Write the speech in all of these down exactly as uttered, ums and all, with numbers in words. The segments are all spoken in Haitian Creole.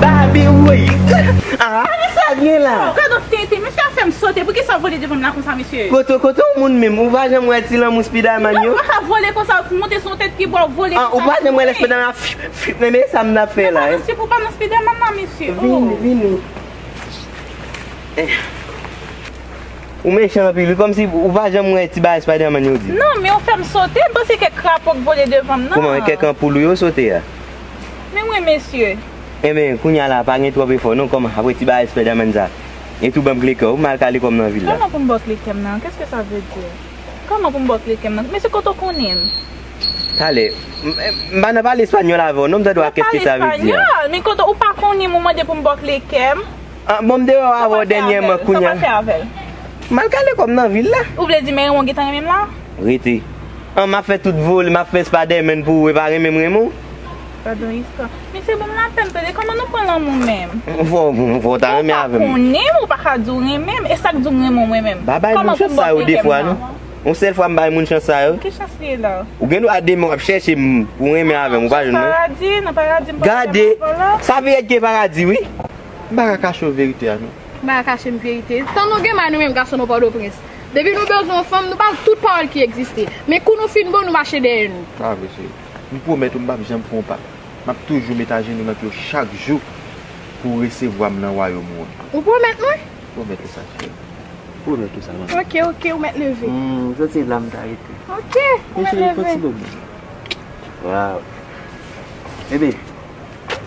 Babi, woy. Ah, sa gen la? Oh, gade yon tenten, mesye a fè m sote. Poukisa w vole devan m la konsa, mesye? Kote, kote w moun menm? Ou pa janm wè ti lanmou Spiderman yo? Ou pa ka vole konsa, ou monte sou yon tèt ki bò, ou vole konsa. Ah, ou pa janm wè lè Spiderman ap fi, fi, men, men sa m t ap fè la, hein? Mesye, pou pa nan Spiderman la, mesye. Vini, vini. Eh. Ou mechan anpil, wi, kòmsi ou pa janm wè ti bagay Spiderman yo di. Non, men ou fè m sote, m panse kèk krapo k vole devan m nan. Kòman, kèk anpoul ou yo sote a? Men wi, mesye. Enben, kounye a la, pa gen twòp efò non, kòman, apre ti bagay Spiderman sa. E tou ban m kle kè w, m al kale kò m nan vil la. Kòman pou m ba w kle kè m nan? Qu'est-ce que ça veut dire? Kòman pou m ba w kle kè m nan? Mesye, kote w konnen m? Talè, m, m, m pa nan pale espanyòl avè w non, m tande w a qu'est-ce que ça veut dire. Pale espanyòl, men kote ou pa konnen m, ou mande pou m ba w kle kè m? Ah, bon, m te wè w avè w dènyèman, kounye a. Sa w pral fè avè l? M al kale kò m nan vil la. Ou vle di men Raymond gentan renmen m la? Rete. An, m ap fè tout vole, m ap fè Spiderman pou ou, e pa renmen m renmen w? Gadon istwa. Mesye, ban m lapèn, tande, kòman nou pran lanmou menm? Fò, fò w ta renmen avè m. Ou pa konnen m, ou pa ka di w renmen m, e sa k di w renmen w mwen menm? Pa bay moun chans sa yo de fwa non. Yon sèl fwa m bay moun chans sa yo. Ki chans li ye la? Ou gen dwa demen w ap chèche m pou w renmen avè m, ou pa jwenn mwen. Paradi, nan paradi, m pa renmen avè w la. Gade, sa vle di gen paradi, wi. M pa ka kache w verite a non. M pa ka kache m verite. Tan nou gen may nou menm gason nan Pòtoprens. Depi nou bezwen yon fanm, nou ba l tout pawòl ki egziste. Men kou nou fin bon, nou mache dèyè nou. Sa vre, cheri. M pwomèt ou m p ap janm fè yon pa. M ap toujou met ajenou nan pye w chak jou pou w resevwa m nan wayòm ou an. Ou pwomèt mwen? Pwomèt ou sa, cheri. Pwomèt ou sa, manmi. Ok, ok, ou mèt leve. Hmm, m santi la m ta rete. Ok, ou mèt leve. Men cheri, fò ti domi. Waw. Ebyen,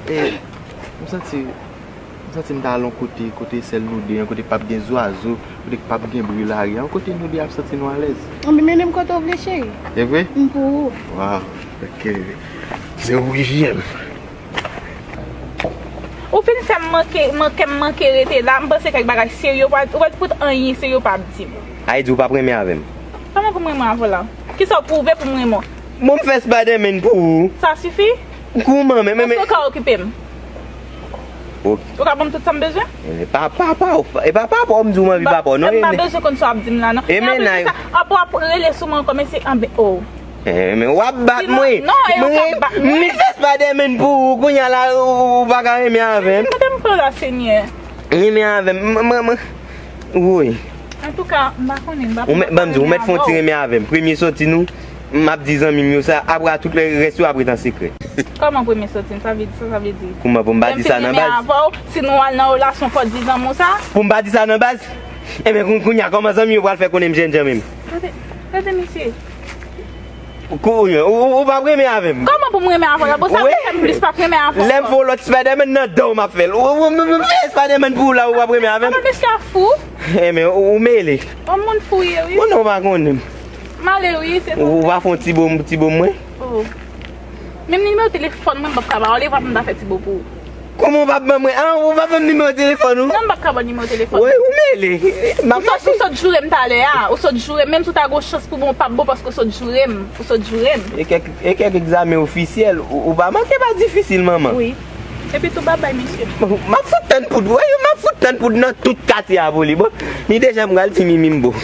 e, m santi, m santi m ta al yon kote, kote sèl nou de an, kote k p ap gen zwazo, kote k p ap gen bri lari a, yon kote nou de ap santi nou alèz. Anben, mennen m kote w vle, cheri. Se vre? M pou ou. Waw, ok. Se ou ki fiye m. Ou fin fè m manke, manke, m manke rete la, m panse kèk bagay serye, ou pa, ou pa t fout anyen serye ou pa ap di m. Ayiti, ou p ap renmen avè m. Kòman pou m renmen avè w la? Kisa w pwouve pou m renmen w? Bon, m fè Spiderman pou ou. Sa sifi? Kouman, men, men, men. Èske w ka okipe m? Ok. Ou ka ban m tout sa m bezwen? E pa, pa, pa, e pa, pa, pa, m di w m anvi papa w non. M pa bezwen konn sa w ap di m la non. E apre sa, apre w ap rele sou mwen ankò, men se anben, oh. Eh, men w ap bat mwen. Non, e ou k ap bat mwen. M fè Spiderman pou ou, kounye a la, ou, ou pa ka renmen avè m. Kote m pran la, Senyè? Renmen avè m, m, m, m, woy. Antouka, m pa konnen, m pa konnen. Ou mèt, ban m di, ou mèt fè yon ti renmen avè m. Premye sòti nou, m ap di zanmi m yo sa, apre a tout lè rès yo ap ret an sekrè. Kòman premye sòti n? Sa vle di, sa, sa vle di? Kouman pou m pa di sa nan baz? Lè m fin renmen avè w, si nou al nan relasyon, fò w di zanmi w sa? Pou m pa di sa nan baz? Enben, kou-, kounye a, kòman zanmi yo pral fè konnen m jènjan menm? Gade, gade misye. Kounye a, ou, ou, ou p ap renmen avè m. Kòman pou m renmen avè w la? Bon, sa pou fè m plis p ap renmen avè w ankò. Lè m fè yon lòt Spiderman nan dan w m ap fè l. Ou, ou, ou, ou fè Spiderman pou ou la, ou p ap renmen avè m. Kòman mesye a fou? Enben, ou, ou mele. Yon moun fou ye, wi. Bon, non, ou pa konnen m. M ale, wi, se bon. Ou, ou pa fè yon ti bo, ti bo mwen? Oh. Menm nimewo telefòn mwen, m p ap ka ba w li, w ap m ta fè ti bo pou ou. Kòman w p ap ban mwen? Ah, ou p ap ban m nimewo telefòn ou? Non, m p ap ka ba w nimewo telefòn. Woy, ou mele. M ap mache. Ou sot joure m talè a. Ou sot joure m. Menm si w ta gen yon chans pou mwen, w p ap bon paske w sot joure m. Ou sot joure m. E kèk, e kèk egzamen ofisyèl, ou, ou pa manke pa difisil, manman. Wi. Epi tou, babay, mesye. M ap fout tann poud, woy, m ap fout tann poud nan tout katye a pou li. Bon, ni deja m pral ti mimi m bo.